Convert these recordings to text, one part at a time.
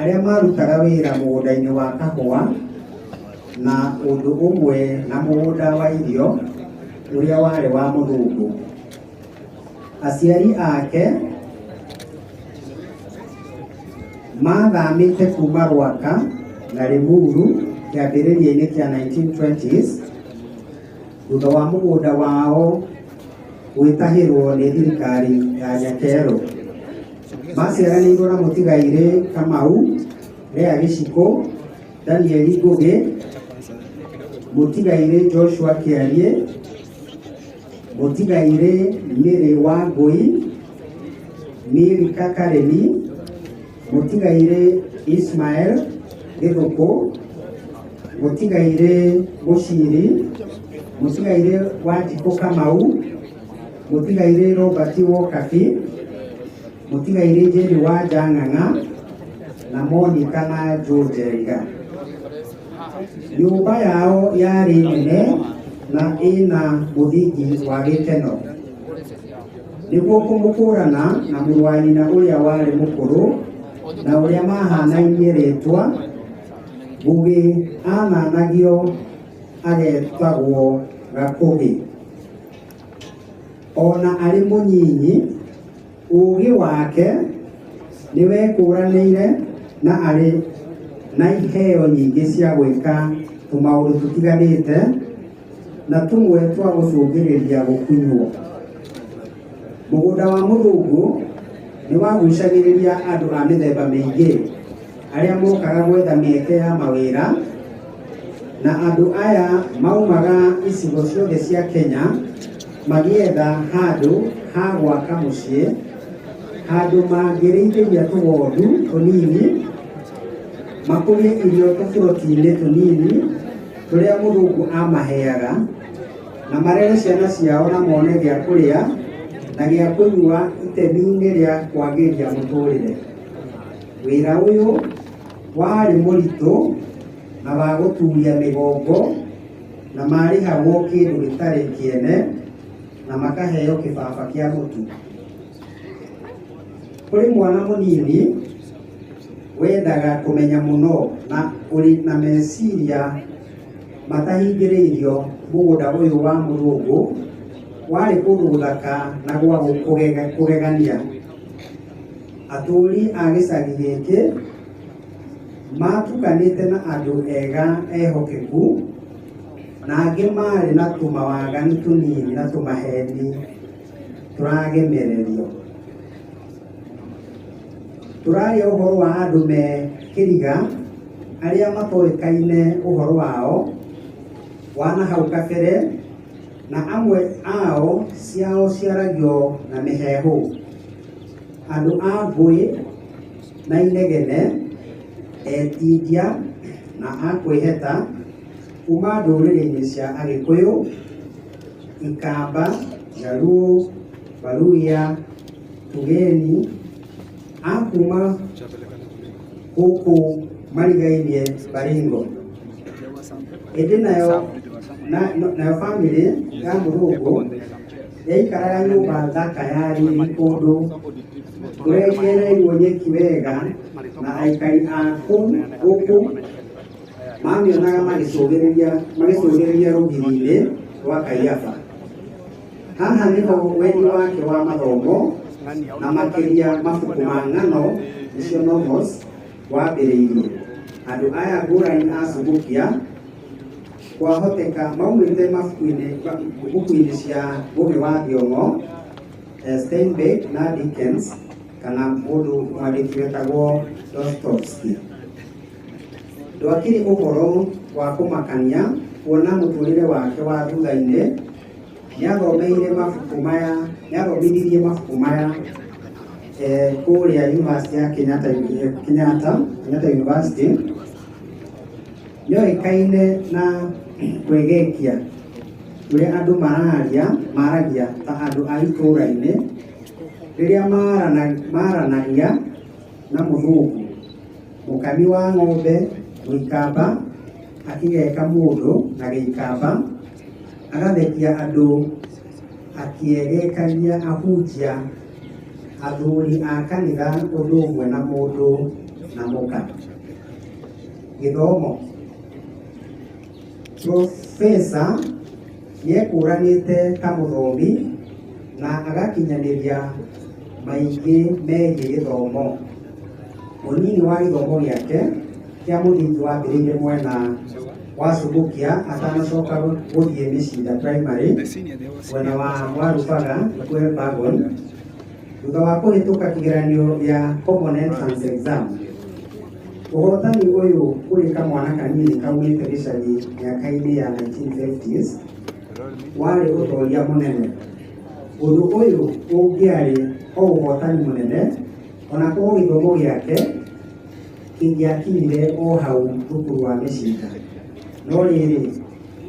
Arĩa marutaga wĩra mũgũnda-inĩ wa kahũa na ũndũ ũmwe na mũgũnda wa irio ũrĩa warĩ wa mũthũngũ. Aciari ake mathamĩte kuma Rwaka na Limuru kĩambĩrĩria-inĩ kĩa 1920s thutha wa mũgũnda wao gwĩtahĩrwo nĩ thirikari ya Nyakerũ. Maciaranĩirwo na mũtigairĩ Kamau, Lea Gĩcikũ, Daniel Ngũgĩ, mũtigairĩ Joshua Kĩariĩ, mũtigairĩ Mary Wangũi, Milka Karemi, mũtigairĩ Ismael Gĩthũkũ, mũtigairĩ Mũciri, mũtigairĩ Wanjikũ Kamau, mũtigairĩ Robert Wokabi, mũtigairĩ Jane wa Njang'ang'a na Monica na Joe Njenga. Nyũmba yao yarĩ nene na ĩna mũthingi wa gĩkeno. Nĩguo kũmũkũrana na mũrũ wa nyina ũrĩa warĩ mũkũrũ na ũrĩa mahanainie rĩtwa, Ngũgĩ ananagio agetagwo Gakũgĩ. Ona arĩ mũnyinyi, ũũgĩ wake nĩwekũranĩire na arĩ na iheo nyingĩ cia gwĩka tũmaũndũ tũtiganĩte na tũmwe twa gũcũngĩrĩria gũkunywo. Mũgũnda wa mũthũngũ nĩ wagucagĩrĩria andũ a mĩthemba mĩingĩ arĩa mokaga gwetha mĩeke ya mawĩra, na andũ aya maumaga icigo ciothe cia Kenya magĩetha handũ ha gwaka mũciĩ, handũ mangĩrĩithĩria tũgondu tũnini, makũrie irio tũburoti-inĩ tũnini tũrĩa mũthũngũ amaheaga, na marere ciana ciao na mone gĩa kũrĩa na gĩa kũnyua itemi-inĩ rĩa kwagĩria mũtũrĩre. Wĩra ũyũ warĩ mũritũ na wa gũturia mĩgongo na marĩhagwo kĩndũ gĩtarĩ kĩene na makaheo kĩbaba kĩa mũtu. Kũrĩ mwana mũnini wendaga kũmenya mũno na ũrĩ na meciria matahingĩrĩirio mũgũnda ũyũ wa mũthũngũ warĩ kũndũ gũthaka na gwa kũgegania. Atũũri a gĩcagi gĩkĩ matukanĩte na andũ ega ehokeku na angĩ marĩ na tũmawaganu tũnini na tũmaheni tũragemererio. Tũraria ũhoro wa andũ me kĩriga arĩa matoĩkaine ũhoro wao wa na hau kabere na amwe ao ciao ciaragio na mĩheehũ. Andũ a ngũĩ na inegene, etindia na a kwĩheta kuma ndũrĩrĩ-inĩ cia Agĩkũyũ, Ikamba, Jaluo, Baluhya, Tugeni, a kuma gũkũ marigainie Baringo. Ĩndĩ nayo nayo bamĩrĩ ya mũthũngũ yaikaraga nyũmba thaka ya riri kũndũ kũrengereirwo nyeki wega na aikari a kũu gũkũ mamĩonaga magĩcũthĩrĩria rũgiri-inĩ rwa Kaiyaba. Haha nĩho wendi wake wa mathomo na makĩria mabuku ma ng'ano nĩcio novels wambĩrĩirie. Andũ aya ngũrani a Subukia kwahoteka maumĩte mabuku-inĩ cia Ngũgĩ wa Thiong'o, Steinbeck na Dickens kana mũndũ mwandĩki wetagwo Dostoevsky. Ndwakĩrĩ ũhoro wa kũmakania kuona mũtũrĩre wake wa thutha-inĩ nĩathomeire mabuku maya nĩathomithirie mabuku maya kũrĩa University ya Kenyatta, Kenyatta, Kenyatta University. Nĩoĩkaine na kwĩgekia ũrĩa andũ maragia ta andũ a itũũra-inĩ rĩrĩa maranagia na mũthũngũ. Mũkami wa ng'ombe mũikamba akĩgeka mũndũ na gĩikamba agathekia andũ akĩegekagia ahunjia athuri a kanitha ũndũ ũmwe na mũndũ na mũka. Gĩthomo. Profesa nĩekũranĩte ta mũthomi na agakinyanĩria maingĩ megiĩ gĩthomo. Ũnini wa gĩthomo gĩake kĩa mũthingi wambĩrĩirie mwena wa Subukia atanacoka gũthiĩ Mĩcinda Primary mwena wa Mwarubaga ikuhĩ Bagon, thutha wa kũhĩtũka kĩgeranio gĩa Common Entrance Exam. Ũhotani ũyũ kũrĩ kamwana kanini kaumĩte gĩcagi mĩaka-inĩ ya 1950s warĩ ũtoria mũnene. Ũndũ ũyũ ũngĩarĩ o ũhotani mũnene ona korwo gĩthomo gĩake kĩngĩakinyire o hau thukuru wa Mĩcinda. No rĩrĩ,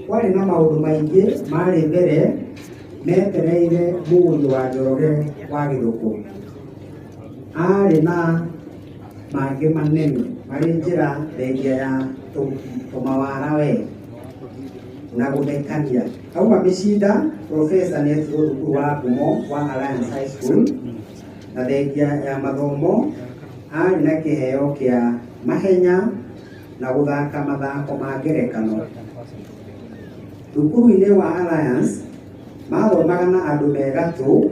kwarĩ na maũndũ maingĩ marĩ mbere metereire mũriũ wa Njoroge wa Gĩthũkũ. Arĩ na mangĩ manene marĩ njĩra thengia ya tũmawara we na gũthekania. Auma Mĩcinda, Profesa nĩetirwo thukuru wa ngumo wa Alliance High School, na thengia ya mathomo arĩ na kĩheo kĩa mahenya na gũthaka mathako ma ngerekano. Thukuru-inĩ wa Alliance mathomaga na andũ me gatũ,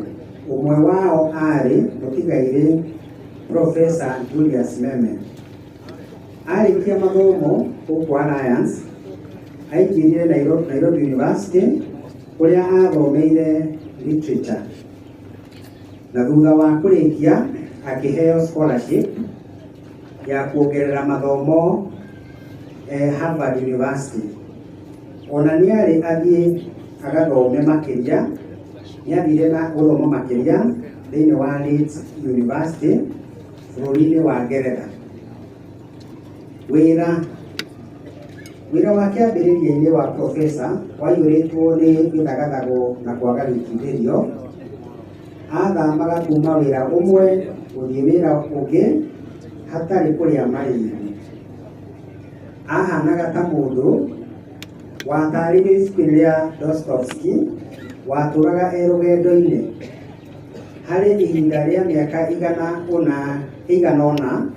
ũmwe wao arĩ mũtigairĩ Profesa Julius Meme. Arĩkia mathomo gũkũ Alliance, aingĩrire Nairobi University kũrĩa athomeire literature, na thutha wa kũrĩkia akĩheo scholarship ya kuongerera mathomo Harvard University. Ona nĩarĩ athiĩ agathome makĩria, nĩathire na gũthoma makĩria thĩinĩ wa Leeds University bũrũri-inĩ wa Ngeretha. Wĩra wa kĩambĩrĩria-inĩ wa Profesa waiyũrĩtwo nĩ gĩthagathago na kwaga gĩkindĩrio. Athamaga kuma wĩra ũmwe gũthiĩ wĩra ũngĩ hatarĩ kũrĩa marĩhi. Ahanaga ta mũndũ watarĩirio ibuku-inĩ rĩa Dostoevsky watũraga e rũgendo-inĩ. Harĩ ihinda rĩa mĩaka ĩigana ũna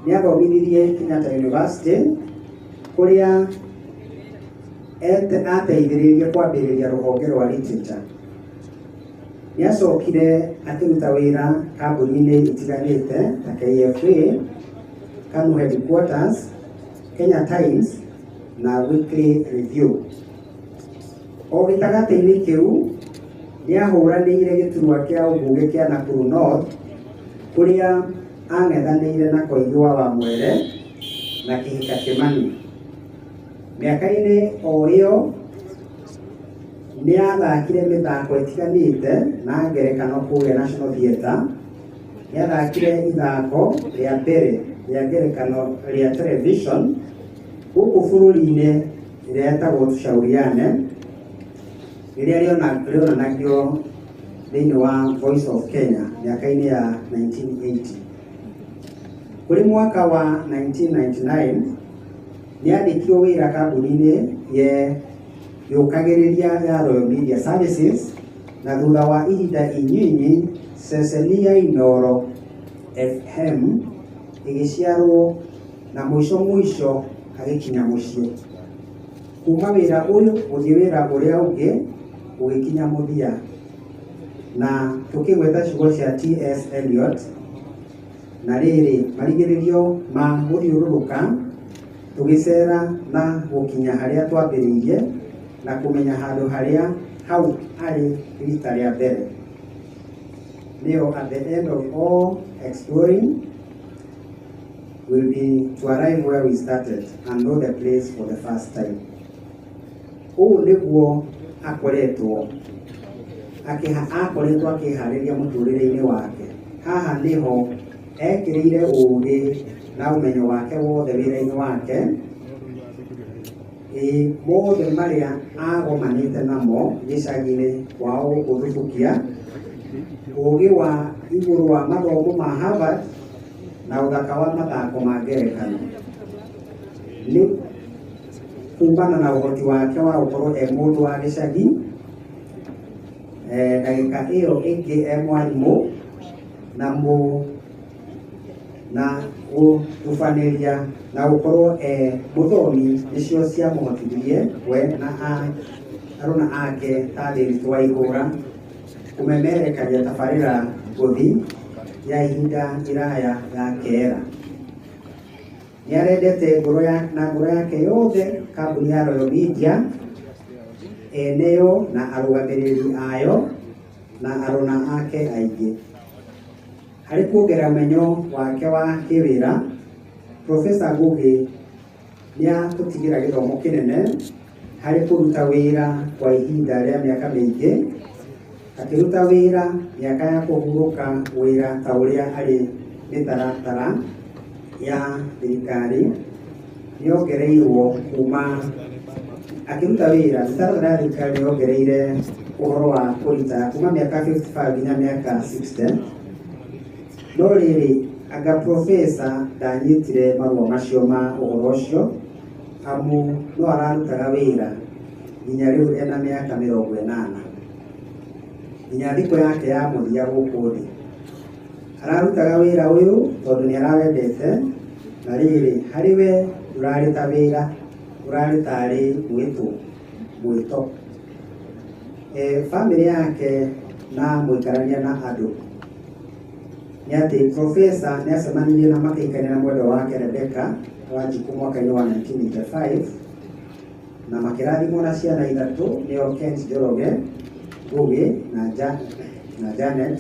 nĩathomithirie Kenyatta University kũrĩa ateithĩrĩirie kwambĩrĩria rũhonge rwa literature. Nĩacokire akĩruta wĩra kambuni-inĩ itiganĩte ta KFA, KANU Headquarters, Kenya Times na Weekly Review. O gĩtagatĩ-inĩ kĩu nĩahũranĩire gĩturwa kĩa ũmbunge kĩa Nakuru North kũrĩa ang'ethanĩire na Koigi wa Wamwere na Kĩhika Kĩmani. Mĩaka-inĩ o ĩyo nĩathakire mĩthako ĩtiganĩte na ngerekano kũrĩa National Theatre. Nĩathakire ithako rĩa mbere rĩa ngerekano rĩa television gũkũ bũrũri-inĩ rĩetagwo Tushauriane, rĩrĩa rĩonanagio thĩinĩ wa Voice of Kenya mĩaka-inĩ ya 1980. Kũrĩ mwaka wa 1999 nĩandĩkirwo wĩra kambuni-inĩ yũkagĩrĩria ya Royal Media Services, na thutha wa ihinda inyinyi ceceni ya Inooro FM ĩgĩciarwo na mũico mũico agĩkinya mũciĩ. Kuma wĩra ũyũ gũthiĩ wĩra ũrĩa ũngĩ ũgĩkinya mũthia, na tũkĩgweta ciugo cia T.S. Eliot, na rĩrĩ marigĩrĩrio ma gũthiũrũrũka tũgĩcera na gũkinya harĩa twambĩrĩirie na kũmenya handũ harĩa hau arĩ rita rĩa mbere. Nĩyo at the end of all exploring will be to arrive where we started and know the place for the first time. Ũũ nĩguo akoretwo akĩharĩria mũtũrĩre-inĩ wake. Haha nĩho ekĩrĩire ũgĩ na ũmenyo wake wothe wĩra-inĩ wake, mothe marĩa agomanĩte namo gĩcagi-inĩ kwao gũkũ Thubukia, ũgĩ wa igũrũ wa mathomo ma Harvard na ũthaka wa mathako ma ngerekano. Nĩ kumana na ũhoti wake wa gũkorwo e mũndũ wa gĩcagi, ndagĩka ĩyo ĩngĩ e mwarimũ na Gũtubanĩria na gũkorwo e mũthomi nĩcio ciamũhotithirie we na aruna ake ta Ndiritu wa Ihũra kũmemerekagia tabarĩra ngũthi ya ihinda iraya ya Kera. Nĩarendete ngoro ya, na ngoro yake yothe kambuni ya Royal Media eneyo na arũgamĩrĩri ayo na aruna ake aingĩ. Harĩ kuongerera ũmenyo wake wa kĩwĩra, Profesa Ngugi nĩatũtigĩra gĩthomo kĩnene harĩ kũruta wĩra kwa ihinda rĩa mĩaka mĩingĩ, akĩruta wĩra mĩaka ya kũhurũka wĩra ta ũrĩa arĩ mĩtaratara ya thirikari nĩyongereirwo kuma akĩruta wĩra mĩtaratara ya thirikari nĩyongereire ũhoro wa kũrita kuma mĩaka 55 nginya mĩaka 60. No rĩrĩ, anga profesa ndanyitire marũa macio ma ũhoro ũcio, amu no ararutaga wĩra nginya rĩu ena mĩaka 80 nginya thikũ yake ya mũthia gũkũ thĩ. Ararutaga wĩra ũyũ tondũ nĩ arawendete, na rĩrĩ, harĩ we ndũrarĩ ta wĩra, ũrarĩ tarĩ mwĩto. Bamĩrĩ yake na mũikarania na andũ nĩ atĩ profesa nĩ acemanirie na makĩhikania na mwendwa wake Rebecca Wanjikũ mwaka-inĩ wa 1985 na makĩrathimwo na ciana ithatũ, nĩo Kent Njoroge Ngugi na Janet,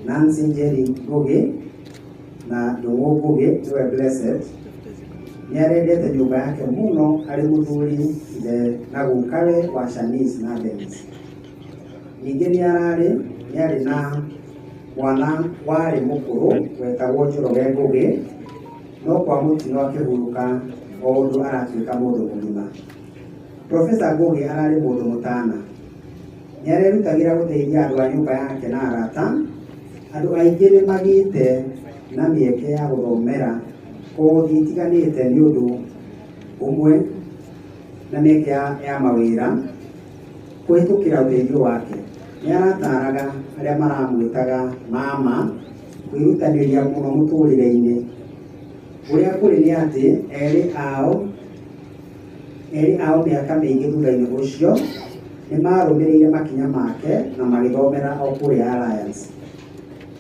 Nancy Njeri Ngugi na Ndung'u Ngugi nĩwe Blessed. Nĩ arendete nyũmba yake mũno, arĩ mũthuri, ithe na gukawe wa Shanice na Dennis. Ningĩ nĩ arĩ na mwana warĩ mũkũrũ wetagwo Njoroge Ngugi, no kwa mũtino akĩhurũka o ũndũ aratuĩka mũndũ mũgima. Profesa Ngugi ararĩ mũndũ mũtana. Nĩ arerutagĩra gũteithia andũ a nyũmba yake na arata. Andũ aingĩ nĩ magĩte na mĩeke ya gũthomera kothi itiganĩte nĩ ũndũ ũmwe na mĩeke ya mawĩra kũhĩtũkĩra ũteithio wake. Nĩ arataraga arĩa maramwĩtaga mama kwĩrutanĩria mũno mũtũrĩre-inĩ. Ũrĩa kũrĩ nĩ atĩ erĩ ao mĩaka mĩingĩ thutha-inĩ ũcio nĩ marũmĩrĩire makinya make na magĩthomera o kũrĩa Alliance,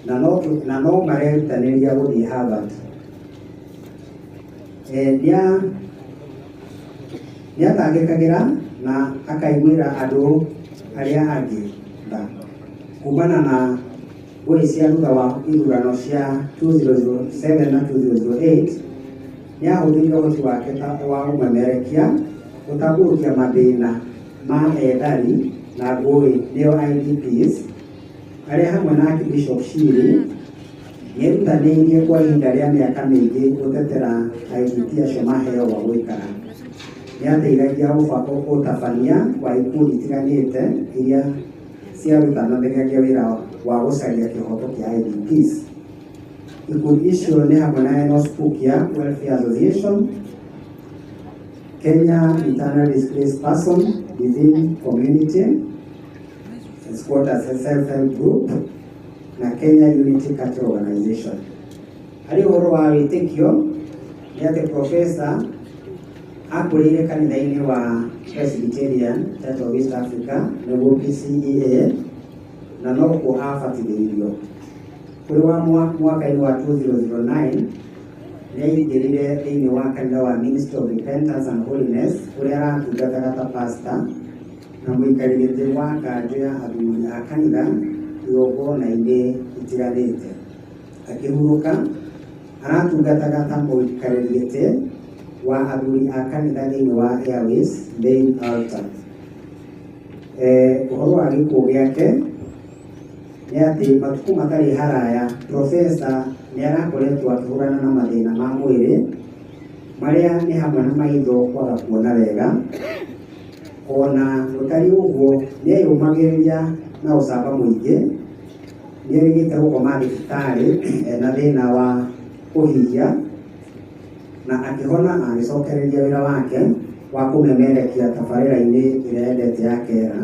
na no marerutanĩria gũthiĩ Harvard. Nĩatangĩkagĩra na akaiguĩra andũ arĩa angĩ tha. Kumana na ngũĩ cia thutha wa ithurano cia 2007 na 2008, nĩahũthĩrire ũhoti wake ta wa ũmemerekia gũtambũrũkia mathĩna ma ethari na ngũĩ, nĩo IDPs, arĩa hamwe na Archbishop Shiri nĩerutanĩirie kwa ihinda rĩa mĩaka mĩingĩ gũtetera IDP acio maheo gwa gũikara. Nĩateithagia ũtabania wa ikundi itiganĩte iria ciarutanagĩria wĩra wa gũcaria kĩhoto kĩa IDPs. Ikundi icio nĩ hamwe na Enos Pukia Welfare Association, Kenya Internally Displaced Person Within Community Squatters Self-Help Group na Kenya Unity Cultural Organization. Harĩ ũhoro wa wĩtĩkio nĩ atĩ profesa akũrĩire kanitha-inĩ wa Presbyterian Church of East Africa, nĩguo PCEA, na nokuo abatithĩirio. Kũrĩ wa mwaka-inĩ wa 2009 nĩaingĩrire thĩinĩ wa kanitha wa Ministry of Repentance and Holiness, kũrĩa aratungataga ta pastor na mũikarĩri gĩtĩ wa kanjũ ya athuri a kanitha igongona-inĩ itiganĩte. Akĩhurũka aratungataga ta mũikarĩri gĩtĩ wa athuri a kanitha thĩinĩ wa Airways Main Altar. Ũhoro wa gĩkuũ gĩake nĩ atĩ matukũ matarĩ haraya profesa nĩ arakoretwo akĩhũrana na mathĩna ma mwĩrĩ, marĩa nĩ hamwe na maitho kwaga kuona wega. Ona gũtariĩ ũguo, nĩeyũmagĩrĩria na ũcamba mũingĩ. Nĩerĩgĩte gũkoma thibitarĩ ena thĩna wa kũhihia, na akĩhona agĩcokereria wĩra wake wa kũmemerekia tabarĩra-inĩ ĩrĩa endete ya Kera.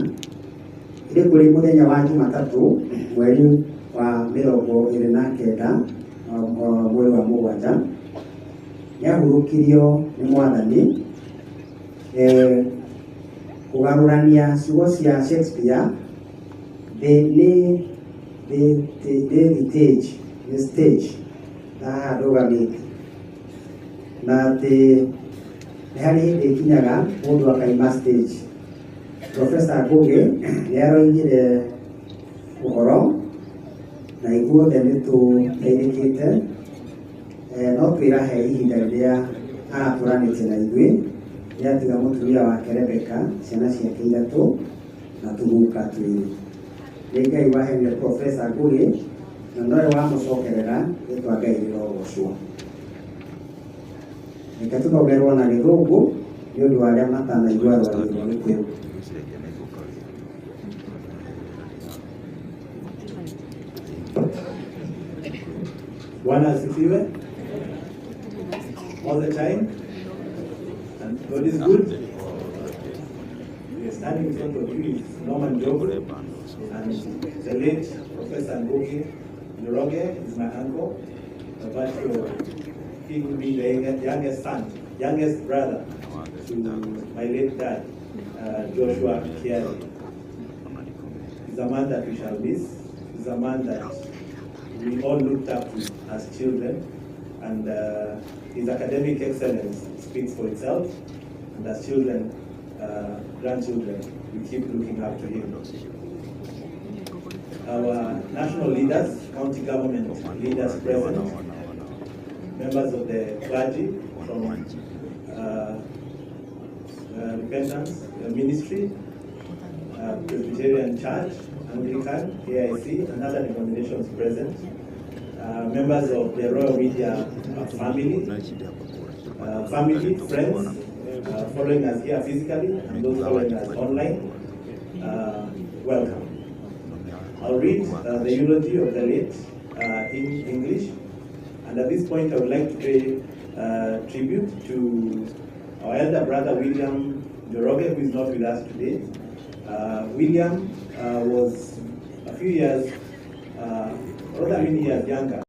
Ĩrĩ kũrĩ mũthenya wa Jumatatũ, mweri wa 29. Mweri wa 7 nĩahurũkirio nĩ Mwathani. Kũgarũrania ciugo cia Shakespeare, thĩ nĩ thĩ nĩ stage na haha ndũgamĩte, na atĩ nĩ harĩ hĩndĩ ĩkinyaga mũndũ akaima stage. Professor Ngugi nĩ aroigire ũhoro na ithuothe nĩ tũteithĩkĩte, no twĩrahe ihinda rĩrĩa aratũranĩtie na ithuĩ. Nĩ atiga mũtumia wake Rebecca, ciana ciake 3 na tũguka 2. Nĩ Ngai waheire Professor Ngugi na nowe wamũcokerera, rĩtwa Ngai rĩrogocwo. Reke tũthomerwo na Gĩthũngũ nĩ ũndũ wa arĩa matanaigua rwario rwa Gĩkũyũ. Bwana asifiwe. All the time. And God is good. We are standing in front of you is Norman Njogu, and the late Professor Ngugi Njoroge is my uncle, but he being the youngest son, youngest brother to my late dad, Joshua Kiarie. He's a man that we shall miss. He's a man that we all looked up to as children, and his academic excellence speaks for itself. And as children, grandchildren, we keep looking up to him. Our national leaders, county government leaders present, members of the clergy from Repentance Ministry, Presbyterian Church, Anglican, AIC, and other denominations present, members of the Royal Media family, family, friends, following us here physically and those following us online, welcome. I'll read the eulogy of the late in English, and at this point I would like to pay tribute to our elder brother William Njoroge, who is not with us today. William was a few years, rather many years younger.